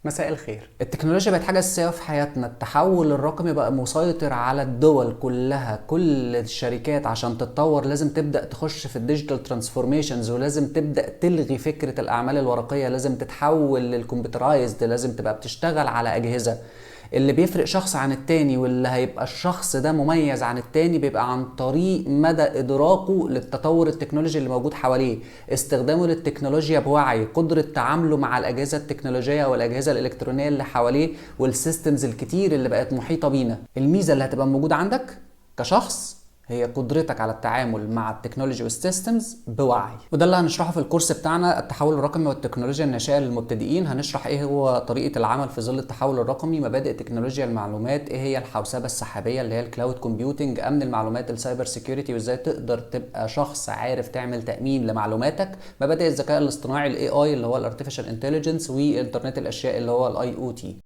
مساء الخير. التكنولوجيا بقت حاجة أساسية في حياتنا، التحول الرقمي بقى مسيطر على الدول كلها، كل الشركات عشان تتطور لازم تبدأ تخش في ال digital transformations، ولازم تبدأ تلغي فكرة الأعمال الورقية، لازم تتحول لل computerized، لازم تبقى بتشتغل على أجهزة. اللي بيفرق شخص عن التاني واللي هيبقى الشخص ده مميز عن التاني بيبقى عن طريق مدى إدراكه للتطور التكنولوجي اللي موجود حواليه، استخدامه للتكنولوجيا بوعي، قدرة تعامله مع الأجهزة التكنولوجية والأجهزة الإلكترونية اللي حواليه وال systems الكتير اللي بقت محيطة بينا. الميزة اللي هتبقى موجودة عندك كشخص هي قدرتك على التعامل مع ال technology وال systems بوعي، وده اللي هنشرحه في الكورس بتاعنا التحول الرقمي والتكنولوجيا الناشئة للمبتدئين. هنشرح ايه هو طريقه العمل في ظل التحول الرقمي، مبادئ تكنولوجيا المعلومات، ايه هي الحوسبه السحابيه اللي هي ال cloud computing، امن المعلومات ال cyber security، وازاي تقدر تبقى شخص عارف تعمل تامين لمعلوماتك، مبادئ الذكاء الاصطناعي ال AI اللي هو ال artificial intelligence، وانترنت الاشياء اللي هو ال IoT.